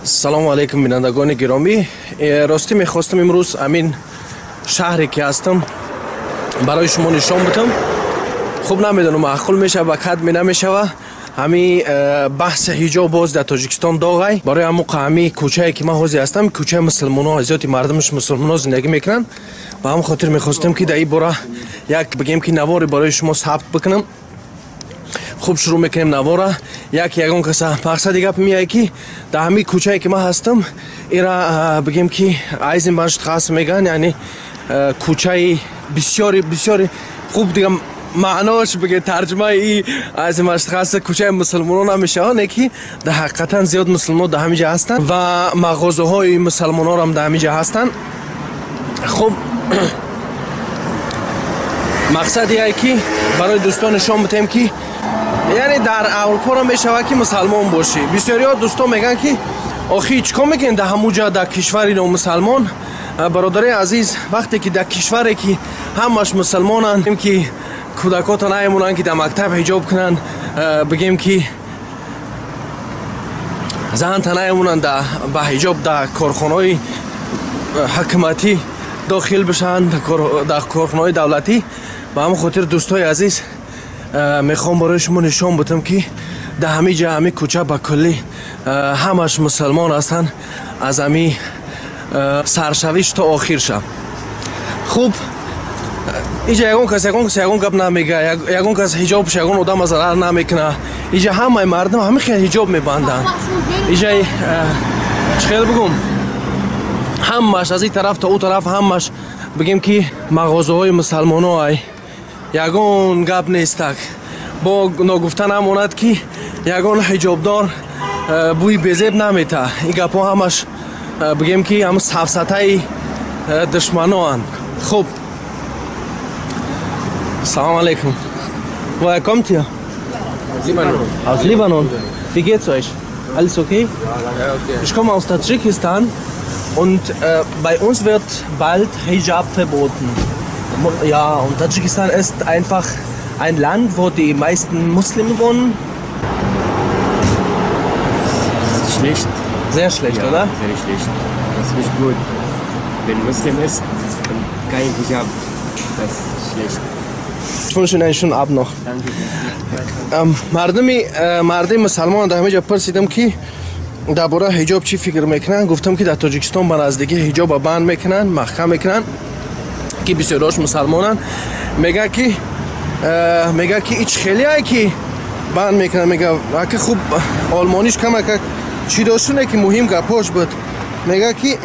Салому алейкум, бинандагони гиромӣ. Ростӣ мехостам имрӯз ҳамин шаҳре ки ҳастам барои шумо нишон бидам. Хуб, намедонам маъқул мешава ба кадме намешава. Ҳами баҳси ҳиҷоб боз дар Тоҷикистон доғай. Барои ҳамун ҳами кӯчае ки ман ҳозир ҳастам, кӯчаи мусулмонҳо, зиёди мардумаш мусулмонҳо зиндагӣ мекунанд. Ба ҳамин хотир мехостем ки дар ин бора як бигем ки наворе барои шумо сабт бикунам. Хуб, шурӯъ мекунем навора. Як ягон каса мақсади гап меяй ки дар ҳамин кӯчае ки ман ҳастам, ира бигем ки Айзенбаhnштрассе мегӯянд, яъне кӯчаи бисёри бисёри хуб, дига маънош биге тарҷумаи и Айзенбаhnштрассе кӯчаи мусулмонон намешавад, не ки дар ҳақиқатан зиёд мусулмон дар ҳамин ҷа ҳастанд ва мағозаҳои мусулмононам дар ҳамин ҷа ҳастанд. Хуб, мақсади яе ки барои дӯстон нишон бидем ки яъне дар Аврупоро мешавад ки мусалмон бошӣ. Бисёриҳо дӯстон мегӯянд ки охи чӣ кор мекунед дар ҳамун ҷа, дар кишвари номусалмон? Бародари азиз, вақте ки дар кишваре ки ҳамаш мусалмонанд, ки кӯдакота наемонанд ки дар мактаб ҳиҷоб кунанд, бигем ки занта наемонанд ба ҳиҷоб дар корхонаҳои ҳукуматӣ дохил бишаванд, дар корхонаҳои давлатӣ. Ба ҳамин хотир, дӯстои азиз, мехоҳам барои шумо нишон бидам ки дар ҳамин ҷа, ҳамин кӯча ба куллӣ ҳамаш мусулмон ҳастанд, аз ҳамин саршавиш то охирша. Хуб, инҷа ягон кас ягон гап намега, ягон кас ҳиҷобш ягон одама зарар намекуна. Инҷа ҳамаи мардум ҳамин хел ҳиҷоб мебанданд. Инҷа чӣ хел бигӯм, ҳамаш аз ин тараф то ӯ тараф ҳамаш бигем ки мағозаҳои мусалмоно ай, ягон гап нестак. Бо ногуфта намонад ки ягон ҳиҷобдор бӯи безеб намета. Ин гапҳо ҳамаш бигем ки ҳам сафсатаи душманоанд. Хуб, салом алейкум. Woher kommt ihr? Libanon. Aus Libanon. Wie geht's euch? Alles okay? Ja, okay. Ich komme aus Tadschikistan und bei uns wird bald Hijab verboten. Ja, und Tadschikistan ist einfach ein Land, wo die meisten Muslime wohnen. Das ist schlecht. Sehr schlecht, ja, oder? Sehr schlecht. Das ist nicht gut. Wenn Muslim ist und kein Hijab, das ist schlecht. Ich wünsche Ihnen einen schönen Abend noch. Danke. Мардуми мусалмон дар ҳамин ҷо пурсидам ки дар бораи ҳиҷоб чӣ фикр мекунанд. Гуфтам ки дар Тоҷикистон ба наздикӣ ҳиҷоба банд мекунанд, маҳкам мекунанд, ки бисёриҳош мусалмонанд. Мега ки ич хеле ки банд мекунанд. Мега ака, хуб, олмониш камака чӣ доштуне ки муҳим гапҳош буд. Мега ки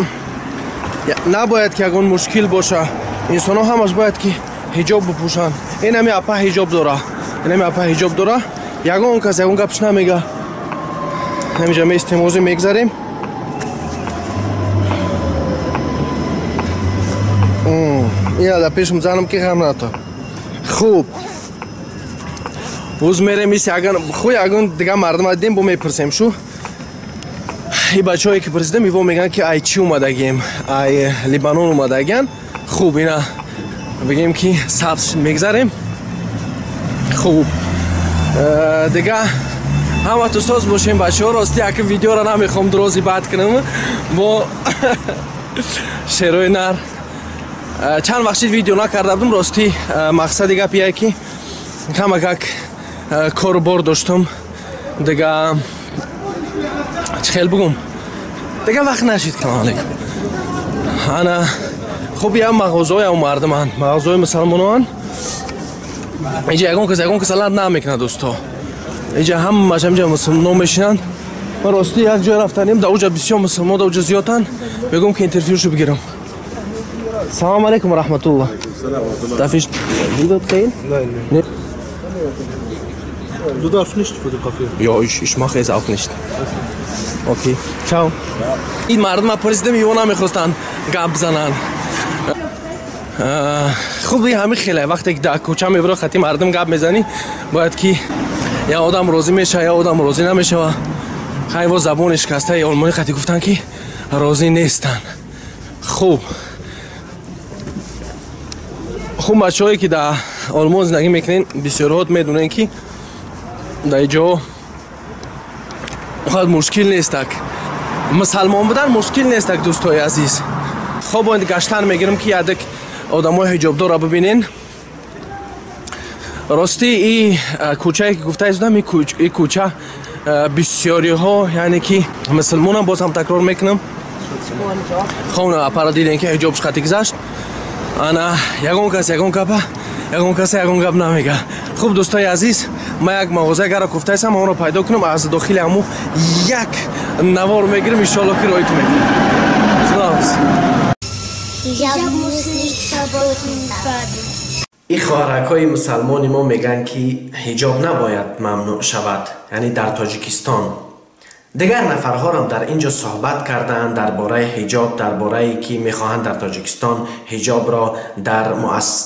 набояд ки ягон мушкил боша, инсонҳо ҳамаш бояд ки ҳиҷоб бипӯшанд. Ин ҳами апа ҳиҷоб дора, ин ҳами апа ҳиҷоб дора, ягон кас ягон гапш намега. Ҳаминҷа меистем, ҳозир мегзарем. Ина дар пешам занам ки ғам ната. Хуб, боз мерем иси ягон хуй ягон дига мардума дидем, бо мепурсем шу. И бачаҳое ки пурсидем, иво мегӯянд ки ай чӣ омадагием, ай Либанон омадагиян. Хуб, ина бигем ки сабз мегзарем. Хуб, дига ҳамату соз бошем, бачаҳо. Рости ака видеоро намехоҳам дурози бад кунам бо шерои нар. Чанд вақт шид видео накарда будам. Рости, мақсади гап ие ки камакак кору бор доштам, дига чӣ хел бигӯм, дига вақт нашид. Салом алейкум. Ана хуб, я мағозаҳои ам мардуманд, мағозаҳои мусалмоноанд. Инҷа ягон кас аланд намекунад, дӯсто. Инҷа ҳамаш ҳаминҷа мусулмоно мешинанд. Ман рости як ҷой рафтанем, дар уҷа бисёр мусулмон дар уҷа зиёданд. Мегӯм ки интервюшо бигирам. Салом алейкум раҳматуллоh. Darf ich Video drehen? Nein. Nee. Du darfst nicht fotografieren. Ja, ich mache es auch nicht. Okay, ciao. Ин мардума пурсидем, иво намехостанд гап зананд. Хуб, ҳамин хеле вақте ки дар кӯча мебиро, хати мардум гап мезанӣ, бояд ки я одам розӣ мешава, я одам розӣ намешава. Хайво забони шикастаи олмонӣ хати гуфтанд ки розӣ нестанд. Хуб, бачаҳое ки дар Олмон зиндагӣ мекунед, бисёрҳот медонед ки дар ин ҷо қад мушкил нестак. Мусалмон будан мушкил нест, дӯстои азиз. Хоб, бояд гаштан мегирам, ки ядак одамои ҳиҷобдорро бибинен. Ростӣ, и кӯчае ки гуфта истодам, и кӯча бисёриҳо, яъне ки мусулмонам, боз ҳам такрор мекунам. Хоб, апара дидем, ки ҳиҷобш қати гузашт. Ана ягон кас ягон гапа, ягон каса ягон гап намега. Хуб, дӯстои азиз, ман як мағоза гара гуфтаистам, онро пайдо кунам, аз дохили ҳаму як навор мегирам, иншоалло, ки роиту мекунам. Худоҳофиз. Hijab muss nicht verboten werden. Ин хоҳаракҳои мусалмони мо мегӯянд, ки ҳиҷоб набояд мамнӯъ шавад, яъне дар Тоҷикистон. Дигар нафарҳорам дар ин ҷо суҳбат карданд дар бораи ҳиҷоб, дар борае ки мехоҳанд дар Тоҷикистон ҳиҷобро дар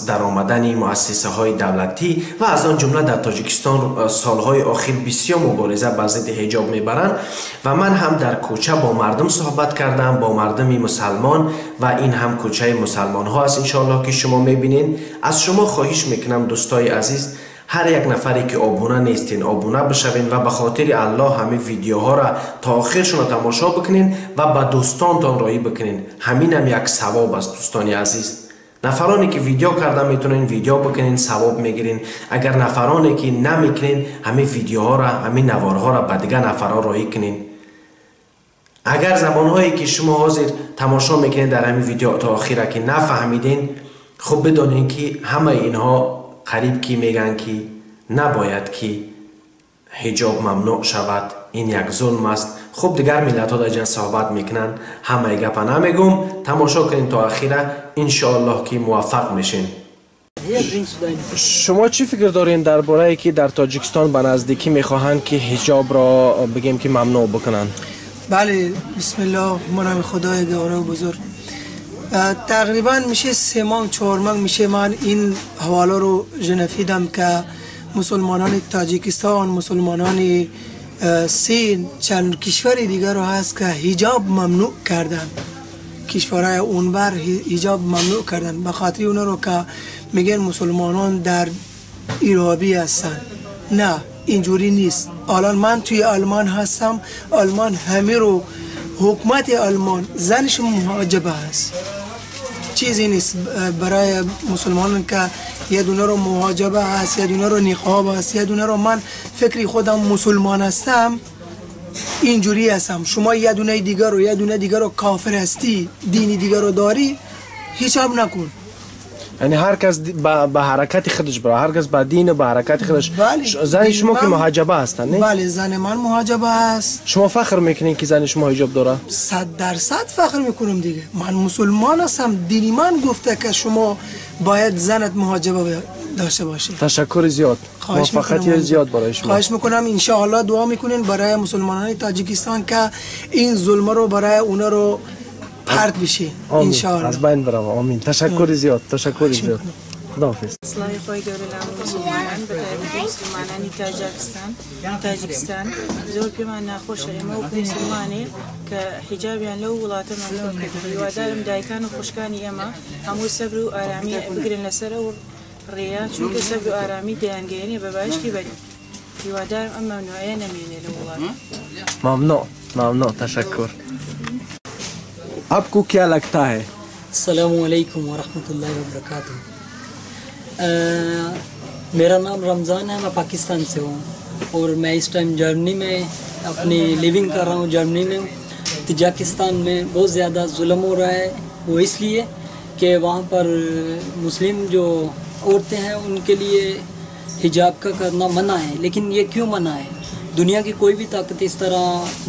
даромадани муассисаҳои давлатӣ ва аз он ҷумла дар Тоҷикистон солҳои охир бисёр мубориза бар зидди ҳиҷоб мебаранд. Ва ман ҳам дар кӯча бо мардум суҳбат кардам, бо мардуми мусалмон, ва ин ҳам кӯчаи мусалмонҳо аст, иншоаллоҳ, ки шумо мебинед. Аз шумо хоҳиш мекунам, дӯстои азиз, ҳар як нафаре ки обуна нестин, обуна бишавен ва ба хотири Аллоҳ ҳамин видеоҳоро то охиршонро тамошо бикунен ва ба дӯстонтон роҳӣ бикунен. Ҳаминам як савоб аст, дӯстони азиз. Нафароне ки видео карда метавонен, видео бикунен, савоб мегирен. Агар нафароне ки намекунен, ҳамин видеоҳоро, ҳамин наворҳоро ба дигар нафарҳо роҳӣ кунен. Агар забонҳое ки шумо ҳозир тамошо мекунед дар ҳамин видео то охира ки нафаҳмиден, хуб бидонед, ки ҳамаи инҳо қариб ки мегӯянд, ки набояд ки ҳиҷоб мамнӯъ шавад, ин як зулм аст. Хуб, дигар миллатҳо дар ҷа суҳбат мекунанд, ҳамаи гапа намегӯм. Тамошо кунед то ахира, иншоаллоҳ, ки муваффақ мешем. Шумо чӣ фикр доред дар борае ки дар Тоҷикистон ба наздикӣ мехоҳанд, ки ҳиҷобро бигем, ки мамнӯъ бикунанд? Бале, бисмиллоҳ, ба худои гавҳар бузург. تقریبا میشه 3 ماه 4 ماه میشه من این حواله رو شنفیدم که مسلمانان تاجیکستان، مسلمانان سین، چند کشور دیگر رو هست که حجاب ممنوع کردن. کشورهای اونور حجاب ممنوع کردن، به خاطر اونا رو که میگن مسلمانان در ارهابی هستن. نه، اینجوری نیست. الان من توی آلمان هستم. آلمان همه رو حکومت آلمان زنش محجبه هست. چیزی نیست برای مسلمانان که یه دونه رو محجبه هست، یه دونه رو نقاب هست، یه دونه رو. من فکری خودم مسلمان هستم، اینجوری هستم. شما یه دونه دیگر رو، یه دونه دیگر رو کافر هستی، دینی دیگر رو داری، حساب نکن. یعنی هر کس به حرکت خودش بره، هر کس به دین و به حرکت خودش. بله. زن شما که من- محجبه هستن، نه؟ بله، زن من محجبه است. شما فخر میکنین که زن شما حجاب داره؟ 100% فخر میکنم دیگه. من مسلمان هستم، دینی من گفته که شما باید زنت محجبه داشته باشی. تشکر زیاد. خواهش موفقیت میکنم. زیاد برای شما. خواهش میکنم. انشاءالله دعا میکنین برای مسلمانان تاجیکستان که این ظلم رو برای اونا رو پرت بشه. آمین. انشاءالله. از بین بره. آمین. تشکر زیاد، تشکر زیاد. خداحافظ. سڵاوی خوای گەورە لە هەموو مسلمانان، بە تایبەتی مسلمانانی تاجیکستان. زۆر پێمان ناخۆشە ئێمە وەکو مسلمانێ کە حیجابیان لەو وڵاتە مەمنوع کرد. هیوادارم دایکان و خوشکانی ئێمە هەموو سەبر و ئارامی بگرن لەسەر ئەو ڕێیە، چونکە سەبر و ئارامی دەیانگەیەنێ بە بەهەشتی بەری. هیوادارم ئەم مەمنوعەیە نەمێنێ لە وڵات. ممنون، ممنون، تشکر. आपको क्या लगता है؟ अस्सलामु अलैकुम वरहमतुल्लाहि वबरकातुहू। मेरा नाम रमज़ान है, मैं पाकिस्तान से हूँ और मैं इस टाइम जर्मनी में अपनी लिविंग कर रहा हूँ, जर्मनी में। तजाकिस्तान में बहुत ज़्यादा जुल्म हो रहा है। वो इसलिए कि वहाँ पर मुस्लिम जो औरतें हैं, उनके लिए हिजाब का करना मना है। लेकिन ये क्यों मना है? दुनिया की कोई भी ताकत इस तरह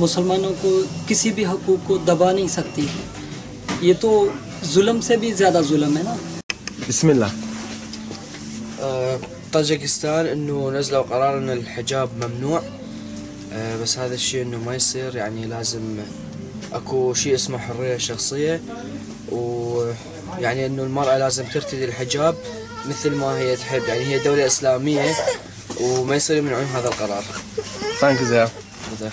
मुसलमानों को किसी भी हकूक़ को दबा नहीं सकती। ये तो जुल्म से भी ज़्यादा जुल्म है ना। बिस्मिल्लाह। طاجكستان انه نزلوا قرار ان الحجاب ممنوع، بس هذا الشيء انه ما يصير، يعني لازم اكو شيء اسمه حرية شخصية، ويعني انه المرأة لازم ترتدي الحجاب مثل ما هي تحب، يعني هي دولة اسلامية وما يصير يمنعون هذا القرار. Danke sehr. هذا.